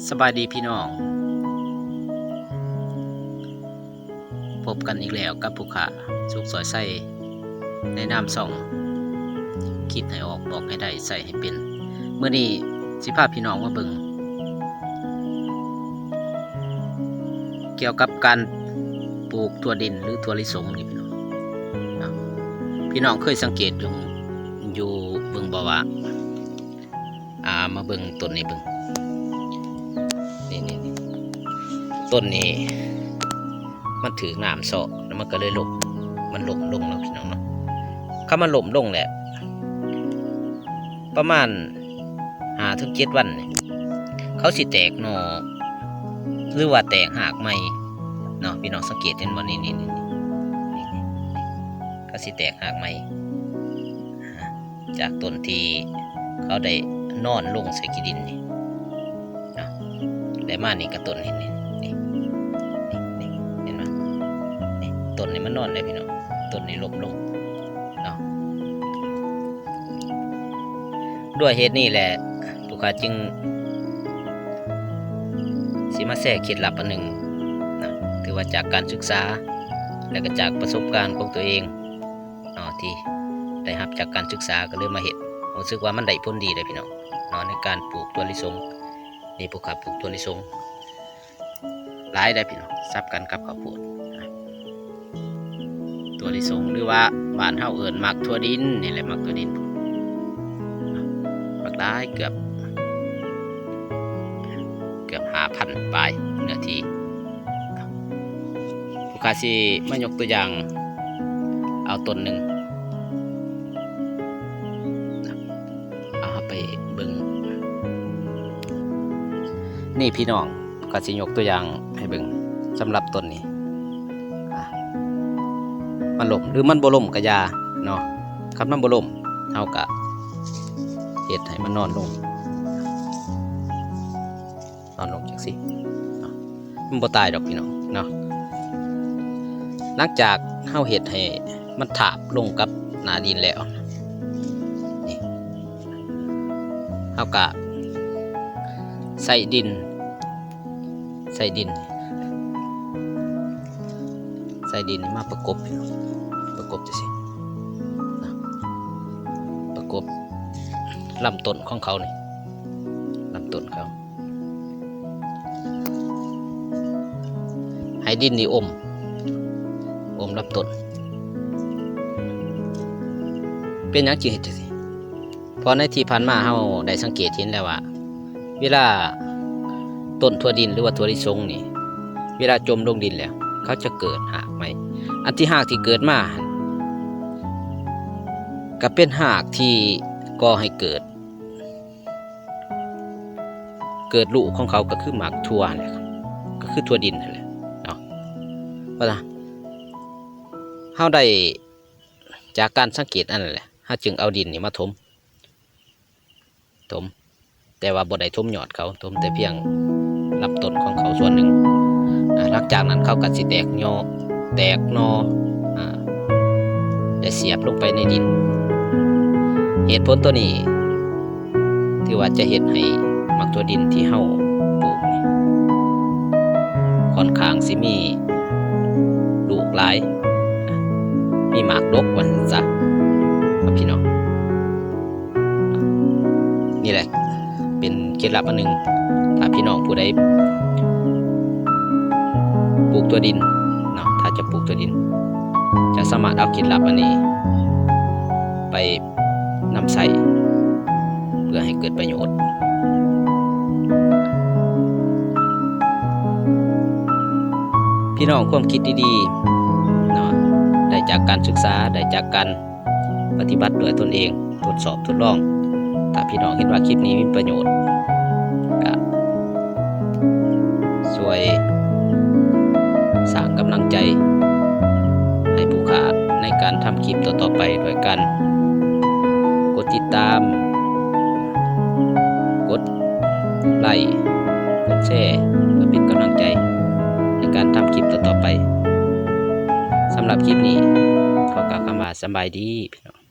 ສະບາຍດີພີ່ນ້ອງ, ພົບກັນອີກແລ້ວກັບຜູ້ຂ້າ ສຸກສອຍໄຊ ໃນນາມຊ່ອງ ຄິດໃຫ້ອອກ ບອກໃຫ້ໄດ້ ໃຊ້ໃຫ້ເປັນ. ມື້ນີ້ຊິພາພີ່ນ້ອງມາເບິ່ງ ກ່ຽວກັບການປູກຖົ່ວດິນ ຫຼື ຖົ່ວລິສົງນີ້ພີ່ນ້ອງ. ພີ່ນ້ອງເຄີຍສັງເກດຢູ່ ຢູ່ເບິ່ງບໍ່ວ່າ ອ່າ ມາເບິ່ງຕົ້ນນີ້ເບິ່ງ ນີ້ໆໆ ຕົ້ນນີ້ມັນຖືກນ້ຳເຊາະ ແລ້ວມັນກໍເລີຍລົ້ມ ມັນລົ້ມລົງເນາະພີ່ນ້ອງເນາະ. ຄັນມັນລົ້ມລົງແລ້ວ ປະມານຫ້າເຖິງເຈັດວັນນີ້ ເຂົາຊິແຕກໜໍ່ ຫຼືວ່າແຕກຮາກໃໝ່ເນາະ. ພີ່ນ້ອງສັງເກດເຫັນບໍ່ ນີ້ໆໆ ເຂົາຊິແຕກຮາກໃໝ່ ຈາກຕົ້ນທີ່ເຂົາໄດ້ນອນລົງໃສ່ຂີ້ດິນນີ້ເນາະ. ແລ້ວມານີ້ກໍຕົ້ນນີ້ ນີ້ ນີ້ ນີ້ ເຫັນບໍ່? ນີ້ ຕົ້ນນີ້ມັນນອນເດ້ພີ່ນ້ອງ, ຕົ້ນນີ້ລົ້ມລົງເນາະ. ດ້ວຍເຫດນີ້ແຫຼະ ຜູ້ຂ້າຈຶ່ງຊິມາແຊເຄັດລັບອັນໜຶ່ງນະ, ຖືວ່າຈາກການສຶກສາ ແລະກໍຈາກປະສົບການຂອງຕົວເອງ ເນາະ ທີ່ໄດ້ຮັບຈາກການສຶກສາ ກໍເລີຍມາເຮັດ ຮູ້ສຶກວ່າມັນໄດ້ຜົນດີເດ້ພີ່ນ້ອງເນາະ ໃນການປູກຖົ່ວລິສົງ. ນີ້ພວກຂ້າປູກຖົ່ວລິສົງຫຼາຍໄດ໋ພີ່ນ້ອງ, ສັບກັນກັບເຂົ້າໂພດ. ຖົ່ວລິສົງ ຫຼືວ່າບ້ານເຮົາເອີ້ນໝາກຖົ່ວດິນນີ້ແຫຼະ, ໝາກຖົ່ວດິນບັກຫຼາຍ ເກືອບ ເກືອບຫ້າພັນປາຍເນື້ອທີ່. ຜູ້ຂ້າຊິມາຍົກຕົວຢ່າງເອົາຕົ້ນໜຶ່ງ ເອົາ ເຮົາໄປເບິ່ງ ນີ້ພີ່ນ້ອງ ຂ້າຊິຍົກຕົວຢ່າງໃຫ້ເບິ່ງ ສຳລັບຕົ້ນນີ້ ອ່າ ມັນລົ້ມ ຫຼືມັນບໍ່ລົ້ມກໍຢ່າເນາະ. ຄັນມັນບໍ່ລົ້ມ ເຮົາກໍເຮັດໃຫ້ມັນນອນລົງ ນອນລົງຈັ່ງຊີ້ເນາະ, ມັນບໍ່ຕາຍດອກພີ່ນ້ອງເນາະ. ຫຼັງຈາກເຮົາເຮັດໃຫ້ມັນທາບລົງກັບໜ້າດິນແລ້ວ ນີ້ ເຮົາກະໃສ່ດິນ ໃສ່ດິນ ໃສ່ດິນມາປະກົບ ປະກົບຈັ່ງຊີ້ນະ, ປະກົບລຳຕົ້ນຂອງເຂົານີ້ ລຳຕົ້ນເຂົາ. ໃຫ້ດິນນີ້ອົມ ອົມລຳຕົ້ນ. ເປັນຫຍັງຈຶ່ງເຮັດຈັ່ງຊີ້? ເພາະໃນທີ່ຜ່ານມາເຮົາໄດ້ສັງເກດເຫັນແລ້ວວ່າ ເວລາຕົ້ນຖົ່ວດິນ ຫຼືວ່າຖົ່ວລິສົງນີ້ ເວລາຈົມລົງດິນແລ້ວ ເຂົາຈະເກີດຮາກໃໝ່. ອັນທີ່ຮາກທີ່ເກີດມາຫັ້ນ ກໍເປັນຮາກທີ່ກໍ່ໃຫ້ເກີດ ເກີດລູກຂອງເຂົາກໍຄືໝາກຖົ່ວຫັ້ນແຫຼະ ກໍຄືຖົ່ວດິນຫັ້ນແຫຼະເນາະ. ເພາະເຮົາໄດ້ຈາກການສັງເກດອັນນັ້ນແຫຼະ ເຮົາຈຶ່ງເອົາດິນນີ້ມາຖົມ ຖົມ ແຕ່ວ່າບໍ່ໄດ້ຖົມຍອດເຂົາ ຖົມແຕ່ພຽງລຳຕົ້ນຂອງເຂົາສ່ວນໜຶ່ງ. ອາ ຫຼັງຈາກນັ້ນເຂົາກໍຊິແຕກຍອ ແຕກໜໍ່ ອາ ແລະ ສຽບລົງໄປໃນດິນ. ເຫດຜົນຕົວນີ້ ຖືວ່າຈະເຮັດໃຫ້ໝາກຖົ່ວດິນທີ່ເຮົາປູກນີ້ ຂ້ອນຂ້າງຊິມີລູກຫຼາຍ ມີໝາກດົກວ່າຊັ້ນຊະ ພີ່ນ້ອງ. ນີ້ແຫຼະເປັນເຄັດລັບອັນໜຶ່ງ ຖ້າພີ່ນ້ອງຜູ້ໃດປູກຖົ່ວດິນເນາະ ຖ້າຈະປູກຖົ່ວດິນ ຈະສາມາດເອົາເຄັດລັບອັນນີ້ໄປນຳໃຊ້ ເພື່ອໃຫ້ເກີດປະໂຫຍດ. ພີ່ນ້ອງຄວາມຄິດດີໆເນາະ ໄດ້ຈາກການສຶກສາ ໄດ້ຈາກການ ປະຕິບັດດ້ວຍຕົນເອງ ທົດສອບທົດລອງ. ຖ້າພີ່ນ້ອງເຫັນວ່າຄລິບນີ້ມີປະໂຫຍດ ກະຊ່ວຍສ້າງກຳລັງໃຈໃຫ້ຜູ້ຂ້າໃນການທຳຄລິບຕໍ່ໆໄປ ດ້ວຍການກົດຕິດຕາມ ກົດໄລ ກົດແຊ ເພື່ອເປັນກຳລັງໃຈໃນການທຳຄລິບຕໍ່ໆໄປ. ສຳລັບຄລິບນີ້ ຂໍກ່າວຄຳວ່າສະບາຍດີພີ່ນ້ອງ.